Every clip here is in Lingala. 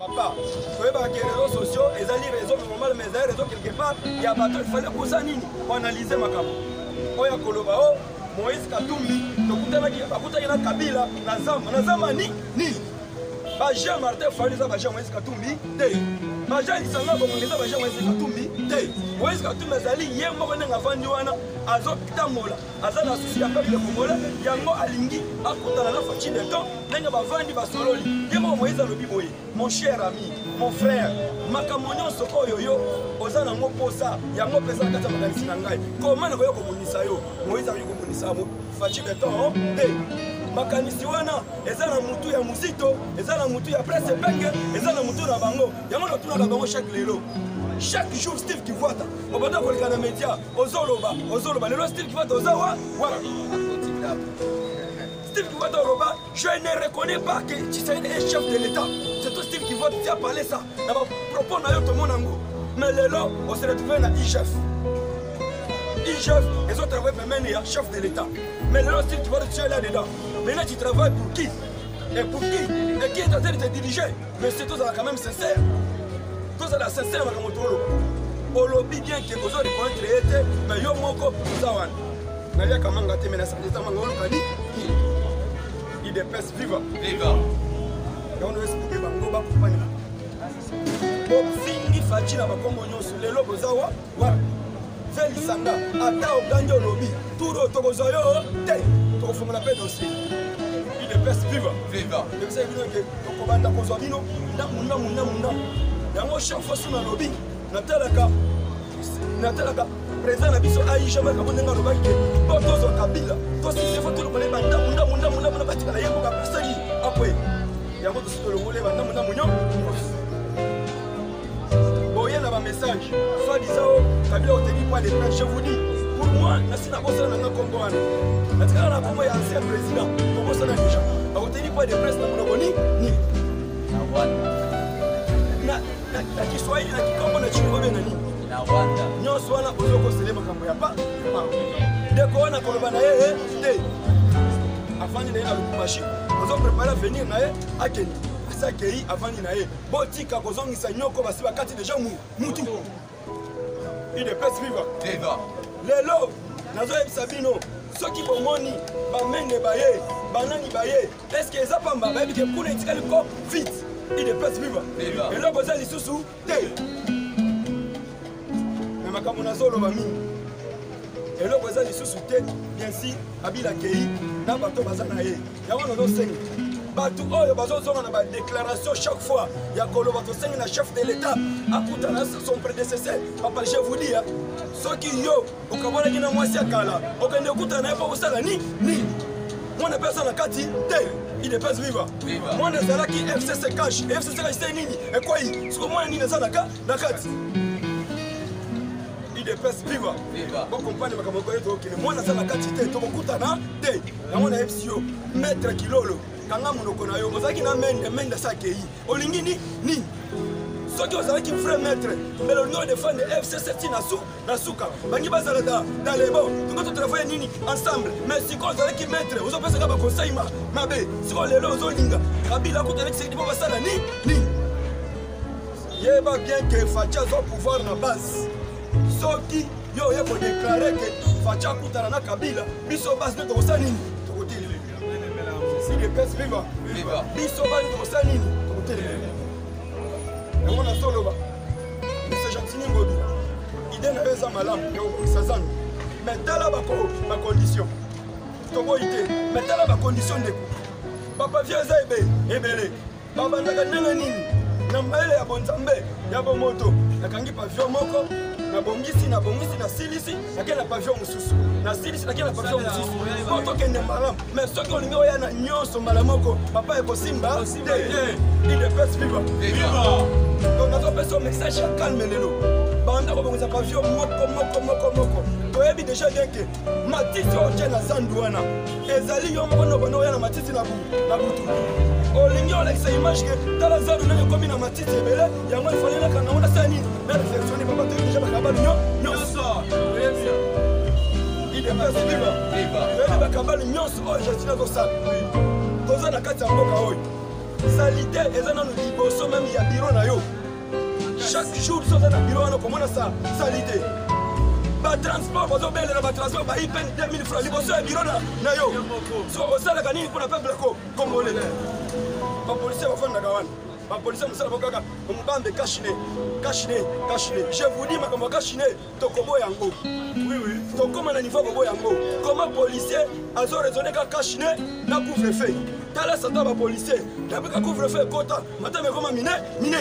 Papa, toyebaka ke réseaux sociaux ezali réseau normal mais ezali réseau quelque part ya bato ifale kosa nini koanalyse makambo oyo akoloba o oh, Moïse Katumbi tokutanaki bakutaki na Kabila na zamba na zamba ni nini ba Jean Martin Fayulu eza ba Jean Moïse Katumbi te ba Jean Lisanga Bongonga eza ba Jean Moïse Katumbi te Moïse Katumbi azali ye moko ndenge avandi wana azotambola aza na susi ya peuple congolais yango alingi akutana na Fatshi Beton ndenge bavandi basololi ye moko Moïse alobi boye mon cher ami mon frère makambo nyonso oyo yo oza nango mposa yango mpenza na kati ya makanisi na ngai koma nakoya kobundisa yo Moïse akoki kobundisa Fatshi Beton te makanisi wana eza na mutu ya muzito eza na mutu ya presse epenge eza na mutu na bango yango natunaka bango chaque lelo chaque jour steve kivuata obanda koleka na média ozoloba ozoloba lelo steve kivuata oza wa wapi steve kivuata oloba je ne reconnais pas que tshisekedi est chef de l'état c'est toi steve kivuata tu as parlé ça na bapropos na yo tomona yango mais lelo on se retrouve na igf igf ezotravaille pembeni ya chef de l'état mais lelo steve kivuata tu es là dedans maintenant tu travailles pour qui et pour qui et qui est en train de te diriger mais c'est tozala quand même sincère tozala sincère makambo toloba olobi bien ke ozo reconnaître ye te mais yo moko oza wana naliaka manga te mais nasangisa manga oluka ni idps viva viva yango no explike bango bakompani bofingi faci na bakombo nyonso lelo boza wa wapi ve lisanga ata ogangi olobi tour oyo tokozwa yo te tokofongola mpe dossier idps viva viva ebisaki bino ke tokobanda kozwa bino ndambu ndambu ndambu ndambu yango chaque fois so nalobi natalaka natalaka président na biso aisha makambo ndenge alobaki ke mpo tozwa kabila tosise fo tolongole bandambu ndambu ndambu ndambu na batikala ye mboka asali apres yango tosi tolongole bandambu ndambu nyonso boye na bamessage soit disant o oh, kabila oteki point de presse je vous dis pour moi nasi nabosana nanga nkombo wana natikala na nkombo ya ancien président tobosana déjà akoteli point de presse na monoko ni nini na kiswahili na kikombo na chinois na nini nyonso wana ozokosele makambo ya pa ndeko wana koloba na ye eh, te afandi na ye na lubumbashi ozoprepare avenir na ye akende asi akei afandi na ye botika kozongisa nyoko basi bakati deja mutu idps viva viva lelo nazoyebisa bino soki bomoni bamene baye banani baye eske eza pamba bayebi ke kuna etikali cop vite idps viva eloko eza lisusu te me makambo nazoloba mingi eloko eza lisusu te bien si abila kei na bato baza na ye yango nazosenga bato oyo bazozonga na badéclaration chaque fois ya koloba tosengi na chef de l'état akutana son prédécesseur papa je vous dis soki yo okabwanaki na mwasi ya kala okende okutana na ye mpo kosala ni nini mwana mpe aza na kati te idps viva mwana ezalaki fcc cash fcc cash te nini ekwei siko mwana nini aza na kati idps viva bokompane makambo okoye tokokende mwana aza na kati te tokokutana te yango nayebisi yo maître kilolo kanga monoko na yo ozalaki na mende mende asi akei olingi ni nini soki ozalaki vrai maître mbele olingi odefendre fcc ti na su na suka bangi bazala da dans les bons tongo totravaille nini ensemble mais sikoyo ozalaki maître ozopesaka baconseil ma mabe sikoyo lelo ozolinga kabila akutana tshisekedi mpo basala ni nini yeba bien ke faci azwa pouvoir na base soki yo oye kodeklare ke faci akutana na kabila biso base nde tokosala nini tokotelema idps viva biso base tokosala nini tokotelema yango nazoloba monsieur gentini ngobi ide na yo eza malamu ya kobongisa zando mais tala bacondition toboyi te mais tala bacondition ndeko bapavie eza ebe ebele babandaka ndenge nini na mayele ya bonzambe ya bomoto nakangi pavio moko nabongisi nabongisi nasilisi nakei na pavio mosusu nasilisi nakei na pavio mosusu mpo tokende malamu mais soki olingi oya na nyonso mbala moko papa ekosimba te idps viva donc nazopesa yo message ya calme lelo banda kobongisa pavio moko moko moko moko toyebi déjà bien ke matiti oyo otye na zandu wana ezali yo moko nde obanda oya na matiti na butu olingi olakisa image ke tala zandu ndenge ekomi na matiti ebele yango efale nakanga ngo nasala nini na réflexione papa toyebi deja bakabali nyonso idps viva toyebi bakabali nyonso oyo justine azosala toza na kati ya mboka oyo. Salite eza nano liboso meme ya biro na yo. Chaque jour soki oza na biro wana okomona sa salite. Batransport bazobelela batransport bayi pene 2000 francs liboso ya biro na yo. So osalaka nini mpona peuple congolais? Bapolisier bafandaka wana, bapolisier mosala bo kaka mobambe kashine kashine kashine. Je vous dis, makambo ya kashine tokoboya yango. Tokóma na niveau koboya yango. Comment policier azo raisonner kaka kashine na couvre feu? Tala sata bapolisier depuis couvre feu ekota, matama ekoma mine mine.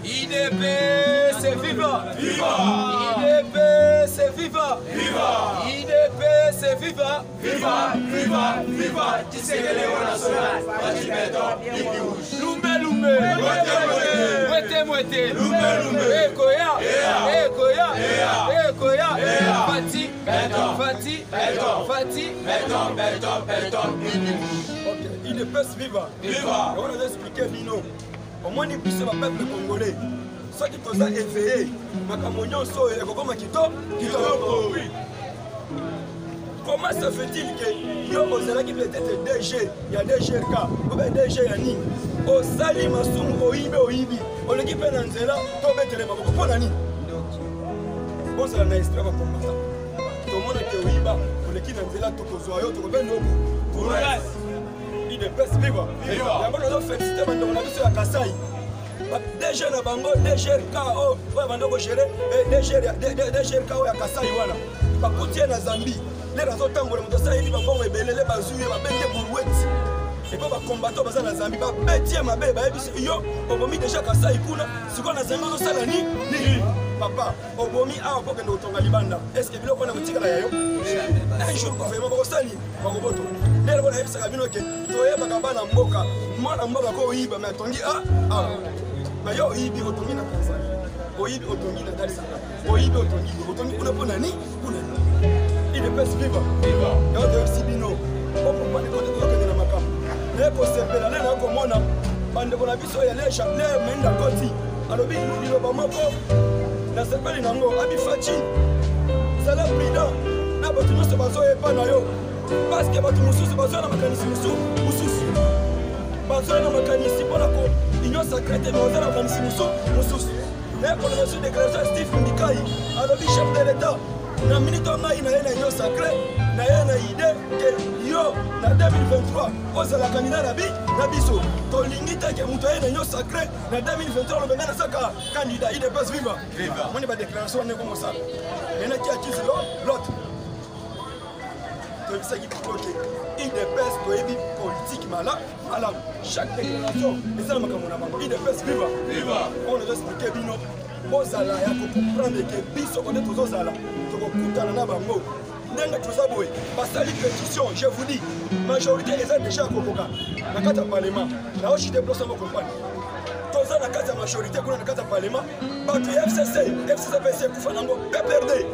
IDPS viva! Viva! IDPS viva! Viva! IDPS viva! Viva! Viva! Viva! Tshisekedi national! Fatshi Béton, Lumbe lumbe! Mwete mwete! Lumbe lumbe! Ekoya! Ekoya! Ekoya! Fatshi Béton! Fatshi Béton! Fatshi Béton! Béton! Béton! Ok, IDPS viva! Viva! On a expliqué bino. Omoni biso bapeuple congolais, soki toza éveillé, makambo nyonso oyo ekokoma kitoko. Comment se fait-il que yo ozalaki peut-être DG ya DGRK obe DG ya nini, osali masumu, oyibi, oyibi, oleki mpe na nzela, tobetele maboko mpo na nini? Bozala na esprit bakombata. Tomonaki oyiba, oleki na nzela, tokozwa yo, tokobenda oko. IDPS viva! Yango nazo félicité bandeko na biso ya Kasai, DG na bango DGRK oyo bando kogere DGRK oyo ya Kasai wana, bakuti ye na Zambie lere azotambola. Moto asaleli babongo ebele le, bazwi ye, babeti ye bourweti epo bakombato baza na Zambie, babeti ye mabe. Bayebisi yo obomi deja Kasai kuna, sikoyo na Zambie ozosala ni nini? Papa, obomi awa mpo kende kotonga libanda. Est-ce biloko wana kotikala ya yo un jour? Gouvernement bakosala nini? Bakoboto ndenge mpo nayebisaka bino ke toyebaka bana mboka. Mwana mboka ko oyiba me atongi a awa, ma yo oyibi, otongi na Tanzanie, oyibi, otongi na Dar es Salaam, oyibi, otongi, otongi kuna mpo na nini? Kuna IDPS viva! Yango toyebisi bino, okomprendre kote tozokende na makambo. Naye kosepela nde naye komona bandeko na biso ya lesha le menda koti alobi liloba moko, nasepeli nango. Abi Fatshi, zala prudent na bato nyonso bazoyepa na yo, parce que bato mosusu bazoya na makanisi mosusu, bazoya na makanisi mpona ko union sacrée te, baza na makanisi mosusu. Naye koloba sur déclaration ya Steve Mbikai, alobi chef de l'État, na minute oyo ngai na ye na union sacrée, na ye na idée ke yo na 2023 ozala candidat na bi na biso. Tolingi te ke moto aye na union sacrée na 2023 alobe ngai nasaka candidat. IDPS viva! Moni badéclaration wana ekomosala maintenant qui accuse l'autre. Toyebisaki bango ke IDPS toyebi politique malamu. Chaque déclaration eza na makambo na bango. IDPS viva! Oyo nazo expliquer bino, bozala ya kocomprendre ke biso kote tozozala, tokokutana na bango ndenge toza boye. Basali pétition, je vous dis, majorité eza déjà ya kokoka na kati ya parlement. Naoshite blosango comprendre, toza na kati ya majorité kuna na kati ya parlement. Bato ya FCC, FCC mpe ekufa nango, PPRD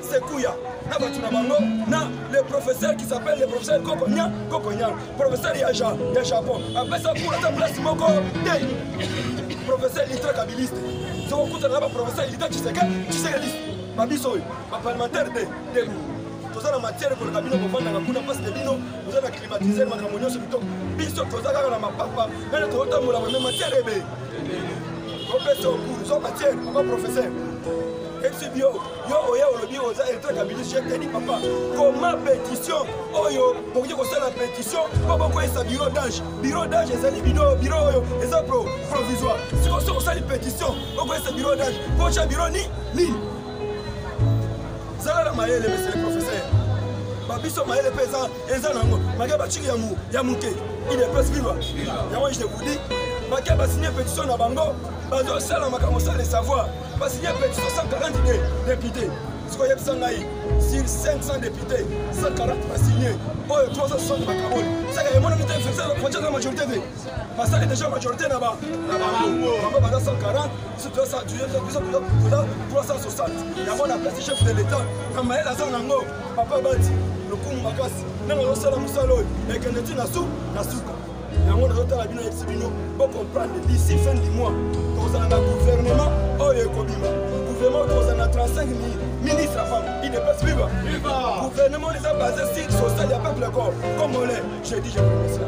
sekuya na bato na bango na le professeur qui s'appelle le professeur Kokonya Kokonya, professeur ya, ja, ya Japon, apesa kuna ata place moko te. Professeur ultra kabiliste, sokokutana na baprofesseur ultra tshisekediste, babiso oyo baparlementaire de debout toza na matière koleka bino kovandaka kuna, parce que bino boza na climatiseur, makambo nyonso kitoko. Biso toza kaka na mapapa mene tozotambola bame matière ebe kopesa okuru zo matière. Papa professeur epsi bio, yo oya olobi oza ultra kabiliste. Je te dis, papa, comment pétition oyo bokoki kosala pétition mpo bokoyesa bureau d'âge? Bureau d'âge ezali bino bureau oyo eza provisoire. Sikoyo soki osali pétition okoyesa bureau d'âge mpo otya bureau ni nini? Zala na mayele, monsieur le professeur. Babiso mayele mpe eza nango make baciki ya moke. IDPS viva! Yango je vous dis, bake basigne pétition na bango, bazosala makambo sans le savoir. Basigne pétition 142 députés. Sikoyo yebisa ngai, sur 500 députés, 140 basigne, oyo 360 bakaboli, saka emonani te frontière na majorité te. Basali déjà majorité na bango, baza 140, biso toza 360. Yango na place chef de l'État na mayele aza nango, papa bati lokumu makasi ndenge ozosala mosala oyo ekende ti na su na suka. Yango nazotala bino, yebisi bino bocomprendre, d'ici fin du mois tokozala na gouvernement oyo ekobima. Gouvernement toza na 35 ministre ya femme. Udps viva. Gouvernement eza basé sur social ya peuple congolais. Je dis, je vous remercie.